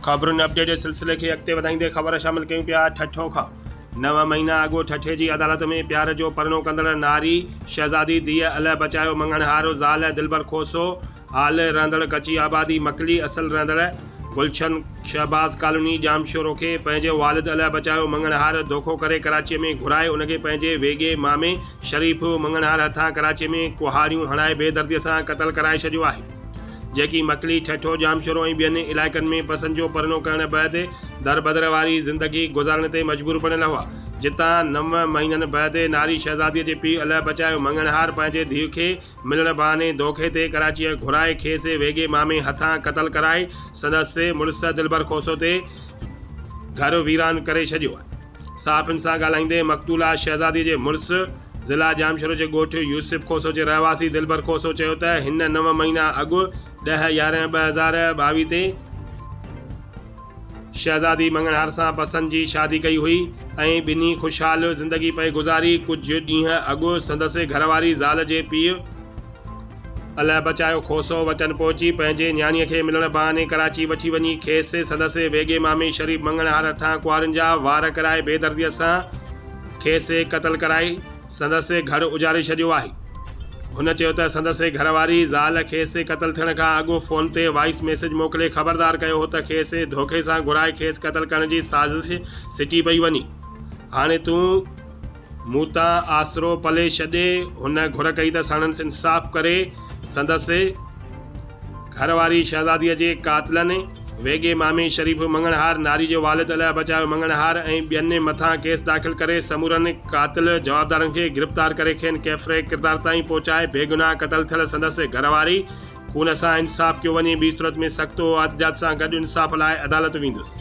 خبرن اپڊيٽ جي سلسلي کي اڳتي وڌائيندي خبر شامل ڪيون پيا ٺٽو کان نو مهينا اڳ ٺٽي جي عدالت ۾ پيار جو پرڻو ڪندڙ ناري شهزادي ڌيء الهه بچايو مڱڻهار زال دلبر کوسو حال رهندڙ ڪچي آبادي مڪلي اصل رهندڙ گلشن شهباز ڪالوني ڄامشورو کي پنهنجي والد الهه بچايو مڱڻهار دوکو ڪري ڪراچي ۾ گهرائي ان کي پنهنجي ويڳي مامي شريف مڱڻهار هٿان ڪراچي ۾ ڪهاڙيون هڻائي بيدردي سان قتل ڪرائي ڇڏيو آهي. جيڪي مڪلي، ٺٽو، ڄامشورو ۽ ٻين علائقن ۾ پسند جو پرڻو ڪرڻ بعد دربدر واري زندگي گذارڻ تي مجبور بڻيل هئا، جتان نو مهينن بعد ناري شهزاديء جي پيء الهه بچايو مڱڻهار پنهنجي ڌيء کي ملڻ بهاني دوکي تي ڪراچيء گهرائي کيس ويڳي مامي هٿان قتل ڪرائي سندس مڙس دلبر کوسو تي گهر ويران ڪري ڇڏيو. صحافين سان ڳالهائيندي مقتوله شهزادي جي مڙس ضلع ڄامشورو جي ڳوٺ يوسف کوسو جي رهواسي دلبر کوسو چيو ته هن نو مهينا اڳ 10 11 2022 تي شهزادي مڱڻهار سان پسند جي شادي ڪئي هئي ۽ ٻنهي خوشحال زندگي پئي گذاري ڪجهه ڏينهن اڳ سندس گهرواري زال جي پيء الهه بچايو کوسو وٽن پهچي پنهنجي نياڻيء کي ملڻ بهاني ڪراچي وٺي وڃي کيس سندس ويڳي مامي شريف مڱڻهار هٿان ڪنوارين جا وار ڪرائي بيدرديء سان کيس قتل ڪرائي سندس گهر اجاري ڇڏيو آهي. هن چيو ته سندس گهر واري زال کيس قتل ٿيڻ کان اڳ فون تي وائس ميسيج موڪلي خبردار ڪيو هو ته کيس ڌوڪي سان گهرائي کيس قتل ڪرڻ جي سازش سٽي پئي وڃي هاڻي تون مون تان آسرو پلي ڇڏي، هن گهر ڪئي ته ساڻنس انصاف ڪري، سندس گهر واري شهزاديء جي قاتلن، ويڳي مامي شريف مڱڻهار، ناري جي والد الهه بچايو مڱڻهار ۽ ٻين مٿان ڪيس داخل ڪري سمورن قاتل جوابدارن کي گرفتار ڪري کين ڪيفر ڪردار تائين پهچائي بيگناهه قتل ٿيل سندس گهر واري خون سان انصاف ڪيو وڃي ٻي صورت ۾ سخت احتجاج سان گڏ انصاف لاء عدالت ويندس.